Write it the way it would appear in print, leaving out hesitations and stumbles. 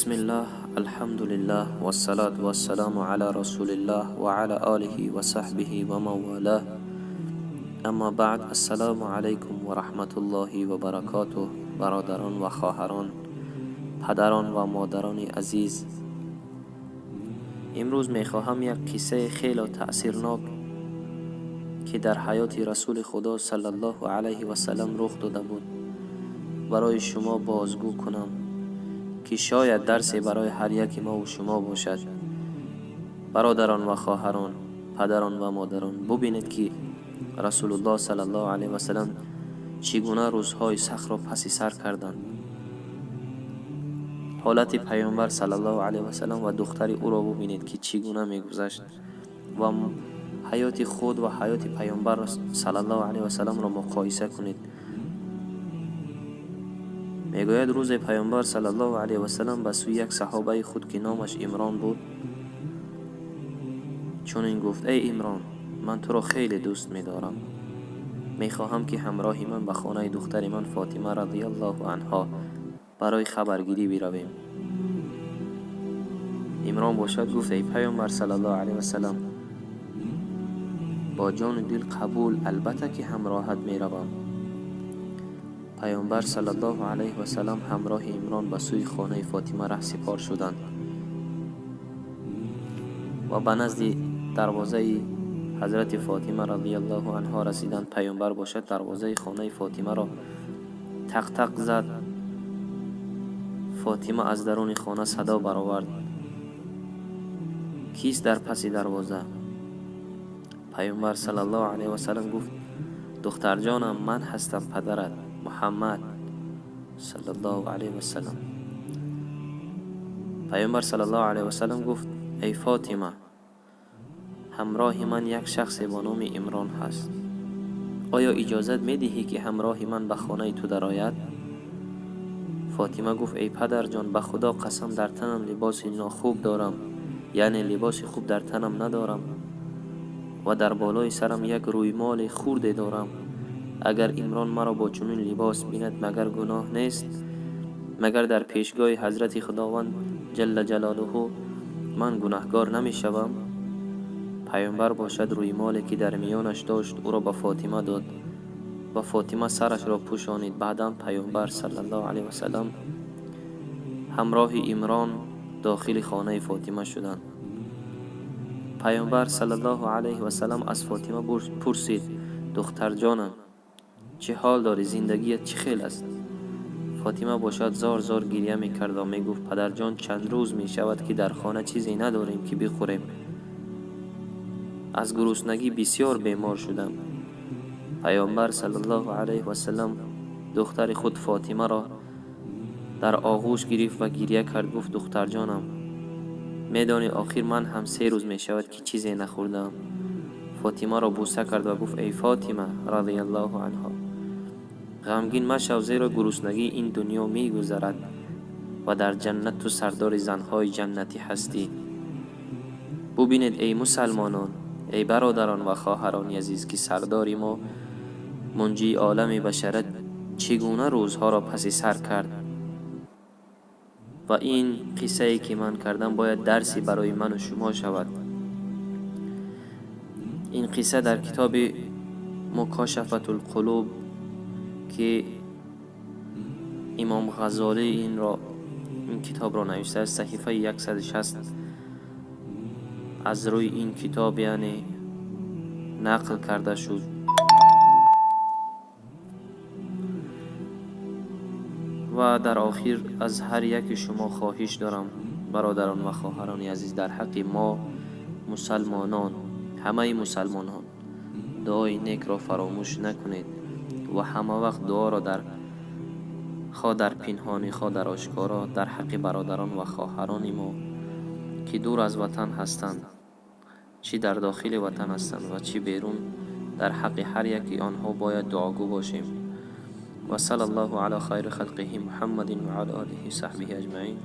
Бисмиллаҳ, алҳамдулиллаҳ, вассалату вассаламу ала расулиллаҳ ва ала олиҳи ва саҳбиҳи ва ман валаҳ. Аммо баъд, ассалому алайкум ва раҳматуллоҳи ва баракотуҳ. Бародарон ва хоҳарон, падарон ва модарони азиз, имрӯз мехоҳам як қиссаи хело таъсирнок, ки дар ҳаёти Расули Худо саллаллоҳу алайҳи васаллам рух дода буд, барои шумо бозгӯ кунам, ки шояд дарсе барои ҳар яки мову шумо бошад. Бародарон ва хоҳарон, падарон ва модарон, бубинед, ки Расулуллоҳ саллаллоҳу алайҳи васаллам чӣ гуна рӯзҳои сахтро паси сар карданд. Ҳолати паёмбар саллаллоҳу алайҳи васаллам ва духтари ӯро бубинед, ки чӣ гуна мегузашт, ва ҳаёти худ ва ҳаёти паёмбар саллаллоҳу алайҳи васалламро муқоиса кунед. Мегӯяд, рӯзе паёмбар саллаллоҳу алайҳи васаллам ба сӯи як саҳобаи худ, ки номаш Имрон буд, чунин гуфт: «Эй Имрон, ман туро хеле дӯст медорам. Мехоҳам, ки ҳамроҳи ман ба хонаи духтари ман Фотима радиаллоҳу анҳо барои хабаргирӣ биравем». Имрон бошад гуфт: «Эй паёмбар саллаллоҳу алайҳи васаллам, бо ҷону дил қабул, албатта ки ҳамроҳат меравам». Паёмбар саллаллоҳу алайҳи васаллам ҳамроҳи Имрон ба сӯи хонаи Фотима раҳсипор шуданд ва ба назди дарвозаи ҳазрати Фотима радиаллоҳу анҳо расиданд. Паёмбар бошад дарвозаи хонаи Фотимаро тақ-тақ зад. Фотима аз даруни хона садо баровард: «Кист дар паси дарвоза?» Паёмбар саллаллоҳу алайҳи васаллам гуфт: «Духтарҷонам, ман ҳастам, падарат Муҳаммад саллаллоҳу алайҳи васаллам». Паёмбар саллаллоҳу алайҳи васаллам гуфт: «Эй Фотима, ҳамроҳи ман як шахсе бо номи Имрон ҳаст. Оё иҷозат медиҳӣ, ки ҳамроҳи ман ба хонаи ту дарояд?» Фотима гуфт: «Эй падарҷон, ба Худо қасам, дар танам либоси нохуб дорам, яъне либоси хуб дар танам надорам, ва дар болои сарам як рӯймоли хурде дорам. Агар Имрон маро бо чунин либос бинад, магар гуноҳ нест? Магар дар пешгоҳи ҳазрати Худованд ҷалла ҷалолуҳу ман гунаҳгор намешавам?» Паёмбар бошад рӯймоле, ки дар миёнаш дошт, ӯро ба Фотима дод ва Фотима сарашро пӯшонид. Баъдан паёмбар саллаллоҳу алайҳи васаллам ҳамроҳи Имрон дохили хонаи Фотима шуданд. Паёмбар саллаллоҳу алайҳи васаллам аз Фотима пурсид: «Духтарҷонам, чӣ ҳол дорӣ? Зиндагият чӣ хел аст?» Фотима бошад зор зор гиря мекард ва мегуфт: «Падарҷон, чанд рӯз мешавад, ки дар хона чизе надорем, ки бихӯрем. Аз гуруснагӣ бисёр бемор шудам». Паёмбар саллаллоҳу алайҳи васаллам духтари худ Фотимаро дар оғӯш гирифт ва гиря кард. Гуфт: «Духтарҷонам, медонӣ, охир ман ҳам 3 рӯз мешавад, ки чизе нахӯрдаам». Фотимаро бӯса кард ва гуфт: «Эй Фотима радиаллоҳу анҳо, ғамгин машав, зеро гуруснагии ин дунё мегузарад ва дар ҷаннат ту сардори занҳои ҷаннатӣ ҳастӣ». Бубинед, эй мусалмонон, эй бародарон ва хоҳарони азиз, ки сардори мо, мунҷии олами башарат, чӣ гуна рӯзҳоро паси сар кард. Ва ин қиссае, ки ман кардам, бояд дарсе барои ману шумо шавад. Ин қисса дар китоби Мукошафатулқулуб, ки имом Ғазолӣ ин китобро навиштааст, саҳифаи 160 аз рӯи ин китоб, яъне, нақл карда шуд. Ва дар охир аз ҳар яки шумо хоҳиш дорам, бародарон ва хоҳарони азиз, дар ҳаққи мо мусалмонон, ҳамаи мусалмонон, дуои некро фаромӯш накунед ва ҳама вақт дуоро дар хоҳ дар пинҳонӣ, хоҳ дар ошкоро дар ҳаққи бародарон ва хоҳарони мо, ки дур аз ватан ҳастанд, чӣ дар дохили ватан ҳастанд ва чӣ берун, дар ҳаққи ҳар яки онҳо бояд дуогӯ бошем. Ва салла аллоҳу ала хайри халқиҳи Муҳаммадин ва ала олиҳи саҳбиҳи аҷмаин.